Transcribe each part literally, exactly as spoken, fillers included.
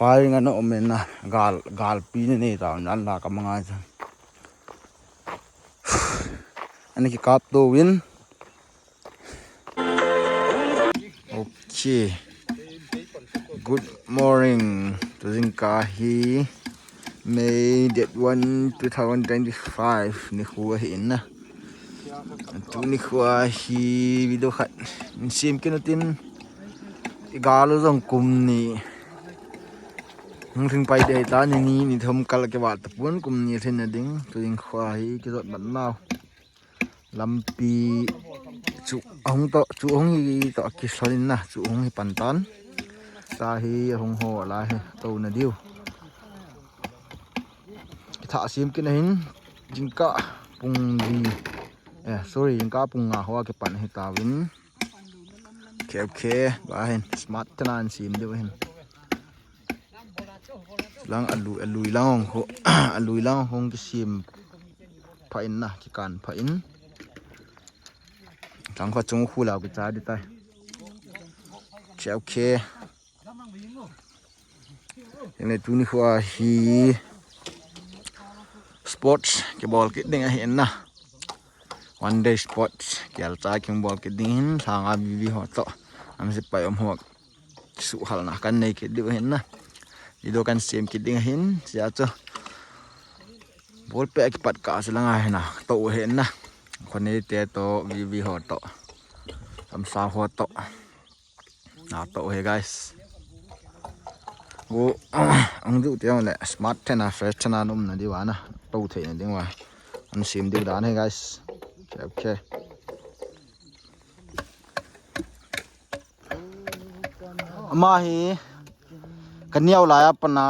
Firing ana um in na, gal, galpi ni nei ta, nan la ka manga cha. Ani ki kap to win. Okay. Good morning. Tu jingkah hi May date one, two thousand twenty-five nikho ahi in na. Tuni kho hi video khat in sem kit utin, i gal u jong kum ni hung lhing pai ding ahi ta, ni ni, ni thum kal kivah tapon, kum ni lhin na ding. Tu jingkah hi kijot man nau. Lampi chu ahung to, chu ahung hi to kihlon in na, chu ahung hi pan tan. Tua hi ahung ho la hi to na diu. Kitha sem kit na hin, jingkah pung li, eh, sorry, jingkah pung nga ho kipan hi tauvin. Okay, okay, ba hin smart tena in sem diu hin. Lang alui, alui lang hong ho, alui lang hong kisem pha in na, kikan pha in. Tang kho chung khu lau kicha di tai. Okay, okay. Ene tuni kho hi sports kibol kit ding ahi na. One day sports kial cha kibol kit ding hin, lhanga vivi ho to, am se pai om ho. Suhhalna kan nei kit diu hin na. Video kan sem kit ding hin, sia chu. Ball pet kipat kah se langa hin na. To hin na. Khonei te to, vivi ho to. Samsa ho to. Na to hi guys. Go, ang du te le smart tena, fresh tena um na diu va na. To thei na ding va. An sem diu dan hi guys. Okay, okay. Ama hi ka neo lai a pat na.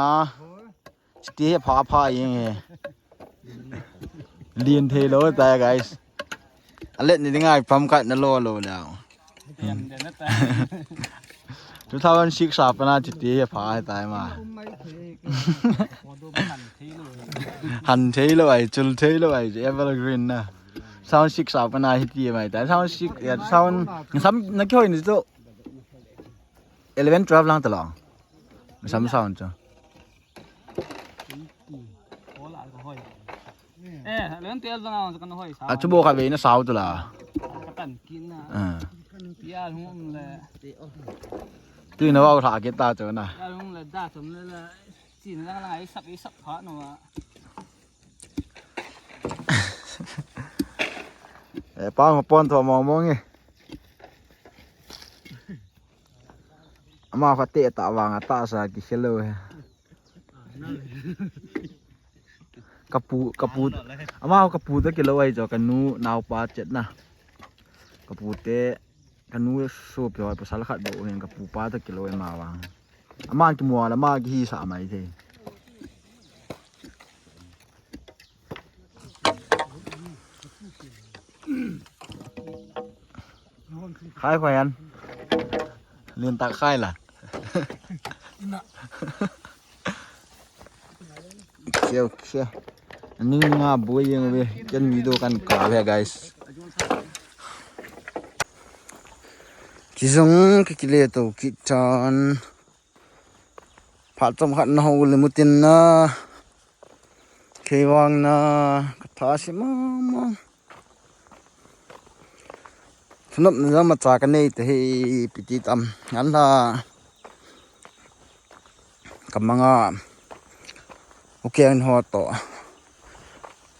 Chiti hi pha pha jeng e. Lien thei lou ta guys. A let ni ding ai pam khat na lo lo lou. Two thousand six a pat na chiti hi pha tai ma. Han thei lou ai, chul thei lou ai, evergreen na. Sound six a pat na hiti mai ta. Sound six, ya sound. Sam na kihoi ni to. Eleven, twelve lang ta lo. Sam sound chu. Eh, eleven, twelve lang ang kan hoi sa. A chu bo kha ve na sao tu la. Ka tan kin na. Ah. Ya hung le. Tu na wa tha ke ta chu na. Ya hung le da chom le la. Chin lang lang ai sap, ai sap pha no. Eh, pa mo pon tho mo mo nge. Ama kha te ta vang a ta sa ki khelo he. Ka pu, ka pu. Ama ka pu ta kilo ai jo, ka nu nau pa chet na. Ka pu te, ka nu so pyo pasal khat bo hen, ka pu pa ta kilo ai ma vang. Aman ki mual, ama ki hi sa mai the. Khai khoyan. Lin tak khai la. Okay, okay. Ning nga boi jeng ve, ken video kan ka ve guys. Kijong ki kile to kitan. Phat chom khat na ho le mutin na. Kei vang na ka tha si mama. Thanop na jama cha ka nei te hi piti tam. Ngan la. Ka manga. Okay, an ho to.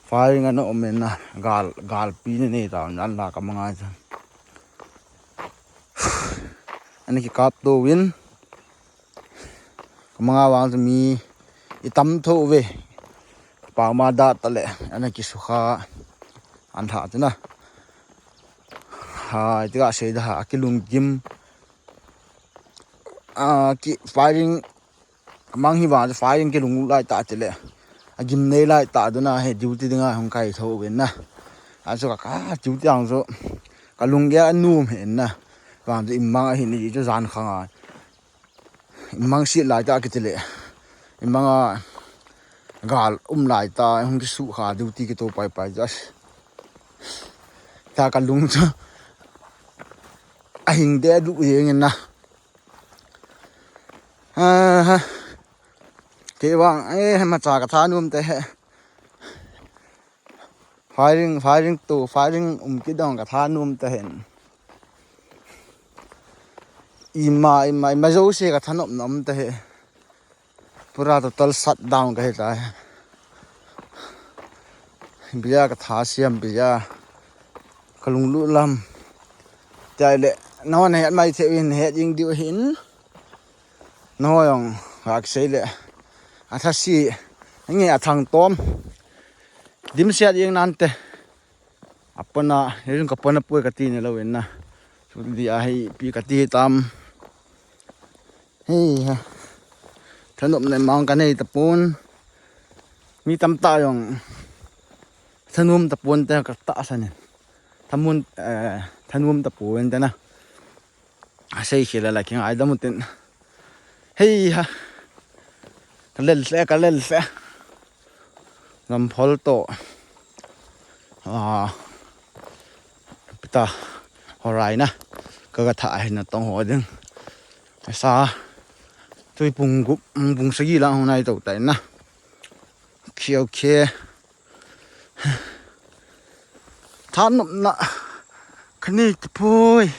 Firing ana um in na. Gal, galpi ni nei ta. Ngan la ka manga cha. Ani ki kap to win. Ka manga vang chu mi i tam tho ve. Pau ma da ta le, ana ki sukha an tha chu na. Ha, ti ka sei da ha, ki lung kim. A, ki firing, mang hi vang chu firing ki lung lai ta ti le. A gim nei lai ta du na he duty dinga hung kai tho ve na. A chu ka ka duty ang chu ka lung ge a num he na. Vang chu i mang a hin i chu jan khang a. Mang si lai ta kiti le. Mang a gal um lai ta, hung ki su kha duty ki to pai pai jas. Ta ka lung chu. A hing de du yeng na. Aha. Kei vang, eh, macha ka thanom te he. Firing, firing tu, firing um kidong ka thanom te hen. Ima, ima, ima jouse ka thanom nom te he. Pura total shutdown ka hi tai. Bia ka tha siam bia. Ka lunglut lam. Tia le, na hon het mai thei in het jing diu hin. Na hoi ong, ka sei le. A tha si, nge a thang tom. Dim siat jing nan te. Apona, hejung ka pona pui ka ti ni lo in na. Su di a hi pi ka ti tam. Hei ha. Thanom nei mang ka nei tapon. Mi tam ta jong. Thanom tapon te ka ta sa ni. Thamun, eh, thanom tapon te na. A sei khel la kingai dam u tin. Hei ha. Ka lel se, ka lel se. Lam phol to. Ah. Pita. Horai na. Ka ka tha hin na tong ho ding. Sa. Tui pung gup, pung sagi la hung nai to tai na. Okay, okay. Thanom na. Ka nei tapoi.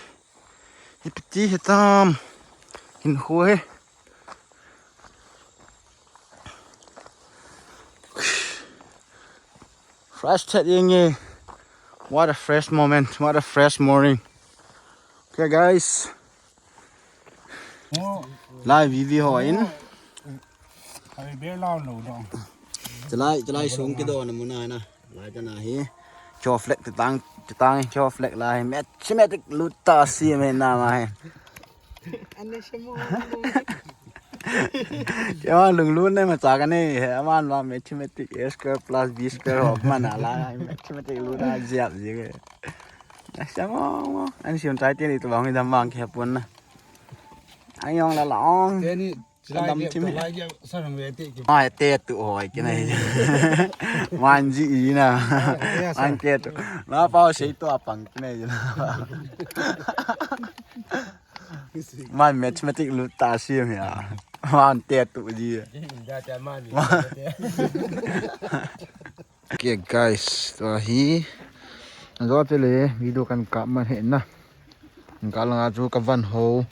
Ipi ti hitam. Hin khu he. Fresh thet jeng e. What a fresh moment. What a fresh morning. Okay, guys. Oh. Lai V V ho in. Ai, be lao lo dong. Chalai, chalai sung kido na mun a na. Lai ta na hi. Kyo flag ti tang, ti tang kyo flag lai. Mathematic lut ta si me na ma hi. Ane se mo. Kyo lunglut nei macha ka nei he. Aman ma mathematic A square plus B square ho ma na lai. Mathematic lut a jiap ji ke. Ane se mo mo. An siam tai ti ni tu bang dam bang ke pun na. Ai ong la la ong. Te ni, chilai Adam ge, Thim to he. Lai ge, sa rang ve te ki. Ai, te tu hoi ki nai. Man ji i na. Ah, ya, sa. Man ke tu. Na pao sei to apang ki nai na. Man mathematic lut ta si mi a. Man te tu ji. Ja, ja, man ni. Okay, guys, tua hi. Ajo te le video kan kap man he na. Ka langa chu ka van ho.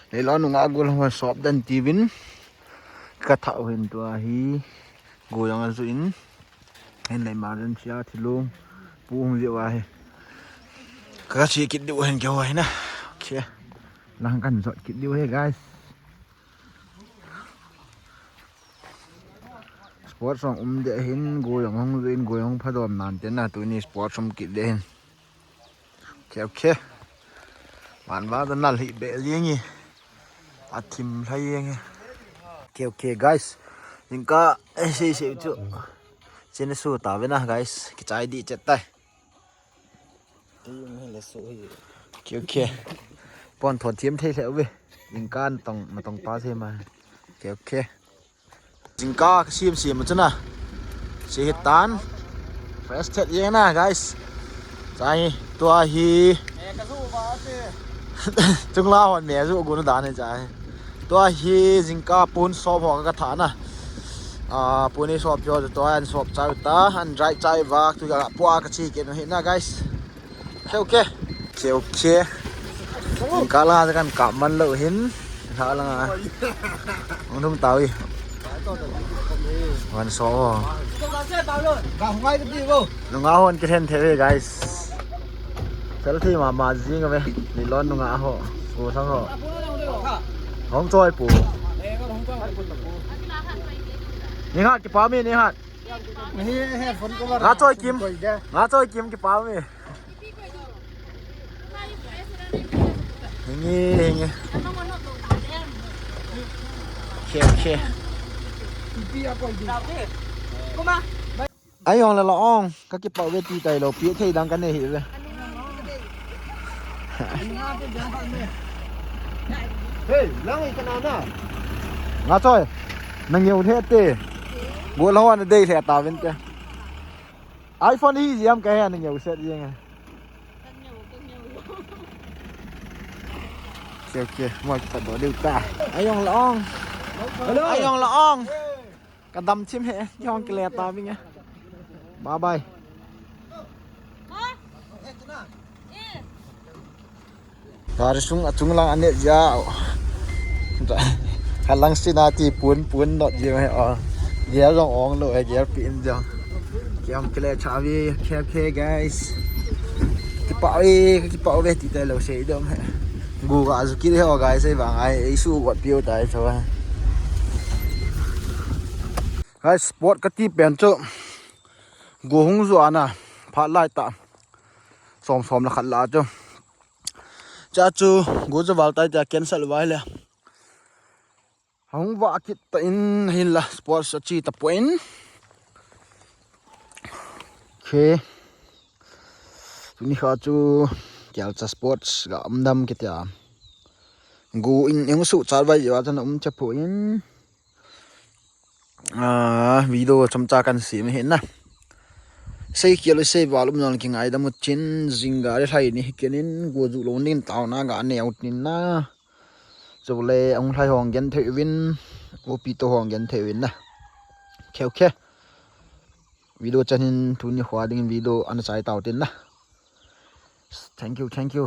Leilon nunga gol ho sop dan tivin. Ka tha hin tua hi. Go yang azu in. Hin le emergency a thilung. Pu hung ji wa hi. Ka si kit diu hin ke ho hi na. Okay. Lang kan jot kit diu he, guys. Sport song um de hin, go jong hung jin, go jong phadom nan te na, tuni sport song kit de hin. Okay, okay. Man ba da nal hi be jing i. A thim lhai jing i. Okay, okay, guys. Jingkah, eh, sei sei chu. Chini su ta ve na, guys. Kichai di chet tai. Okay, okay. Pon thon thiam thei lheh uve. Jingkah natong, natong pa thei ma. Okay, okay. Jingkah ka siam siam chu na. Si hi tan. Fresh thet jeng na, guys. Chai, tua hi. Chungla hon me ju gun dan hi chai. Tua hi jingkah pun sop ho ka tha na. Ah, pun ni sop jo tua an sop chai ta, an dry chai vak tu ka pua ka chi ke no hi na, guys. Okay, okay. Okay, okay. Jingkah la kan kap man lou hin. Tha la nga. Ong thum tau i. Wan so. Nunga hon kithen the ve, guys. Fel thi ma ma jing ve. Leilon nunga ho. Ko sang ho. Hong choi pu. Ni hat kipa mi ni hat. Nga choi kim. Nga choi kim kipa mi. Hingi, hingi. Okay, okay. Ai ong la la ong. Ka kipa ve ti tai lo, pi thei dang ka nei hi ve. Hey, lang i kana na. Nga choi. Nang yau the te. Go la hon dei the ta vin te. iPhone hi jiam ka he nang yau set jeng. Okay, okay. Mo ka do deu ta. Ai ong la ong. Hello. Ai ong la ong. Dam chim he, jong kile ta bing e. Bye bye. Gari sung achung lang anet ja. Halang sina ti pun pun dot jing he o. Gear jong ong lou he, gear pi in jong. Kiam kile chavi, okay, okay, guys. Kipa e, kipa e ti te lou sei dom he. Gu ga ju kile he o guys, ei vang ai, ei su got piu tai chavi. Guys, sport kati pen chu. Gu hung ju ana, phat lai ta. Som som la khat la chu. Cha chu, gu ju val tai tia cancel vai le. Hung va kit ta in hin la sports achi ta point. Okay. Tuni kha chu kial cha sports ga um dam kitia. Gu in eng su char vai wa chan um cha point. Ah, video chomcha kan sem hi na. Sei kial sei val um non kingai dam u chin, jing gari lhai ni hi kenin gu ju lo nin tauna ga neu tin na. Chule ang lhai hong gen thei vin, upi to hong gen thei vin na. Okay, okay. Video chanin tuni khua ding video ana chai tau tin na. Thank you, thank you.